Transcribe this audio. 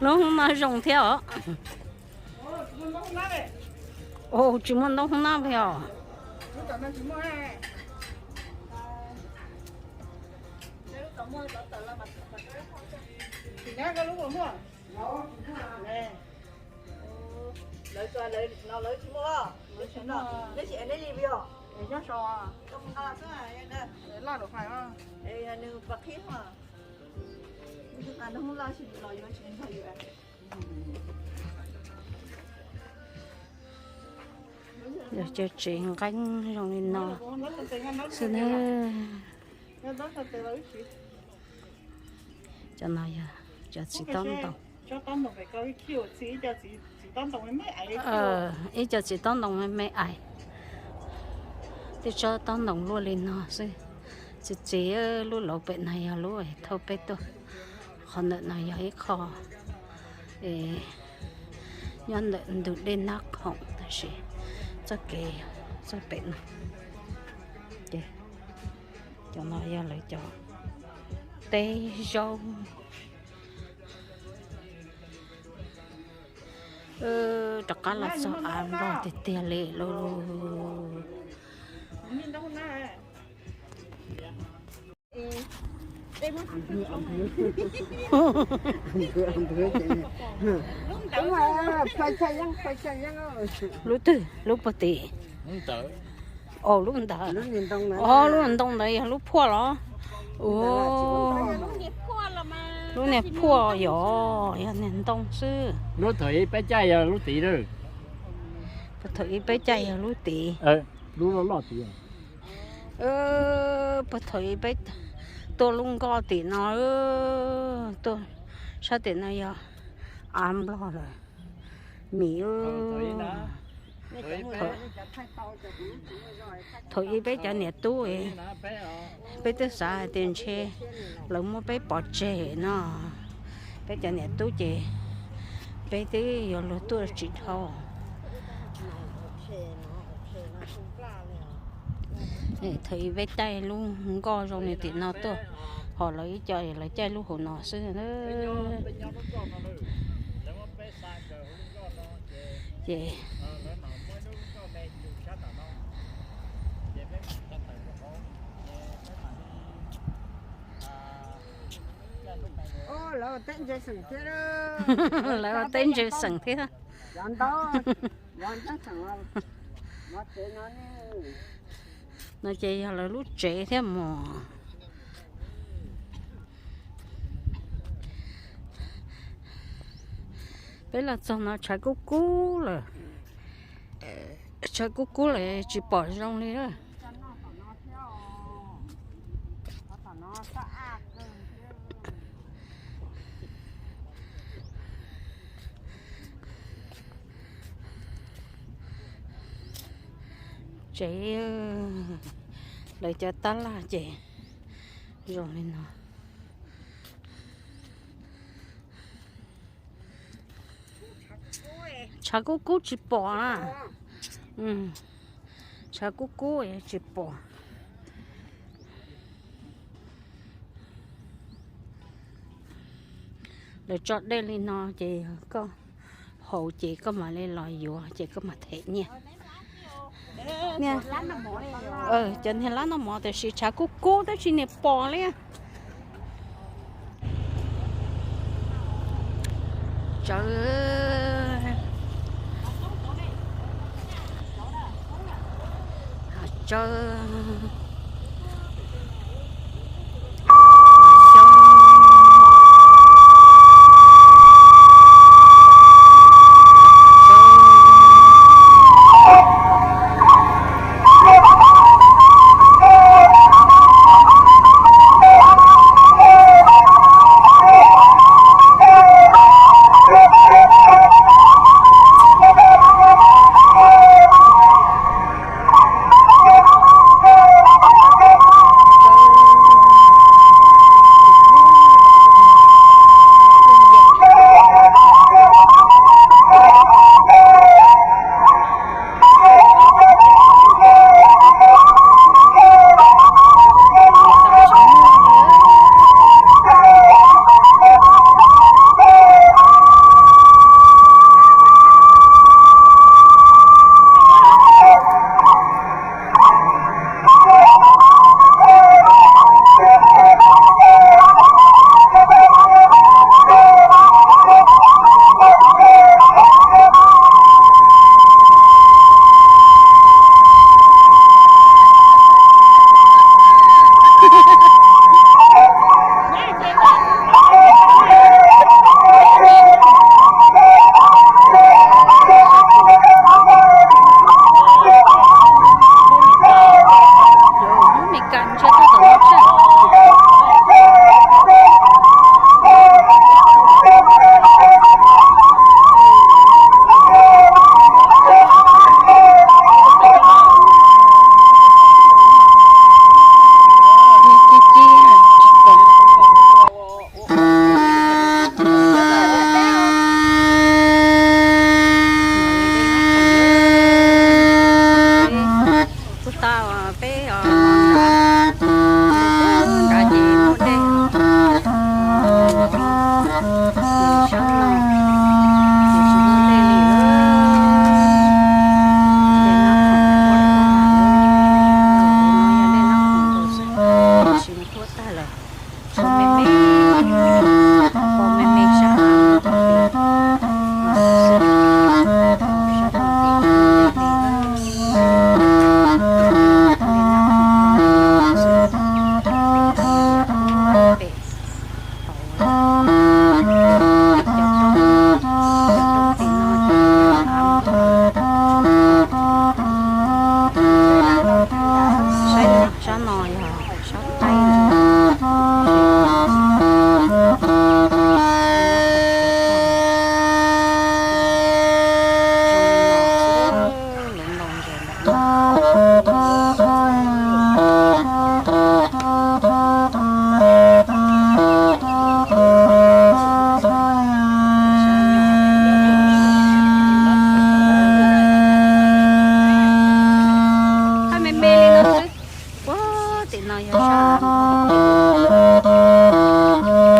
Lub hoob no zoo thiab os. Ua tsis muaj ntoo hoob nab li os. Yog cov tsev nqeeb zoo li no xwb na. Cov no yog cov txiv tob ntoo. Ib co txiv tob ntoo me me ais. Tej tsob tob ntoo luaj li no xwb. Txiv txiv lub lauv pem no yog lub thauj peb tuaj qhov ntawm no yog ib qho nyob ntawm ntug dej Nab Khoom tab sis txoj kev txoj pem no. Ces cov no yog lawv cov teb zaub. Rov qab los txog av nplog tiag tiag li lauj. Lub twg, lub puag tim? Au, lub ntawd. Au, lub ntoo ntawd yog lub phuaj los? Lub niag phuaj yog, yog niag ntoo xwb. Lub thaum ib peb caij yog lub tid. Puag thaum ib peb caij yog lub tid. Lub loj loj tid. Puag thaum ib peb tuaj lub nkoj tim no, tuaj sab tim no yog av nplog lawm. Mis, thaum ib peb cov niam tub, peb twb xav hais tias ntshe lawv muab peb pov tseg no. Peb cov niam tub ces peb twb yuav luag tuaj tsis dhau. Thaum ib peb caij lub nkoj zoo li tim no tuaj, ho lawv ib co lawv caij lub hauv no xwb. Ces lawv ua teb ntse xeem thiab. No ces yog lawv lub tsev thiab mog. Peb los txog no tshav kub kub lawm. Tshav kub kub lawm tsis pom zoo li lawm. Tsev, lawv cov tab laj ces zoo li no. Tshav kub kub tsis pom na. Tshav kub kub tsis pom. Lawv tso dej li no ces koj haus ces koj mam li los yuav ces koj mam them nyiaj. Cov niag lab noj mov tiam sis tshav kub kub tab sis niag pom li. Tsawv, tsawv. Huab tag lawm, tshuav me me.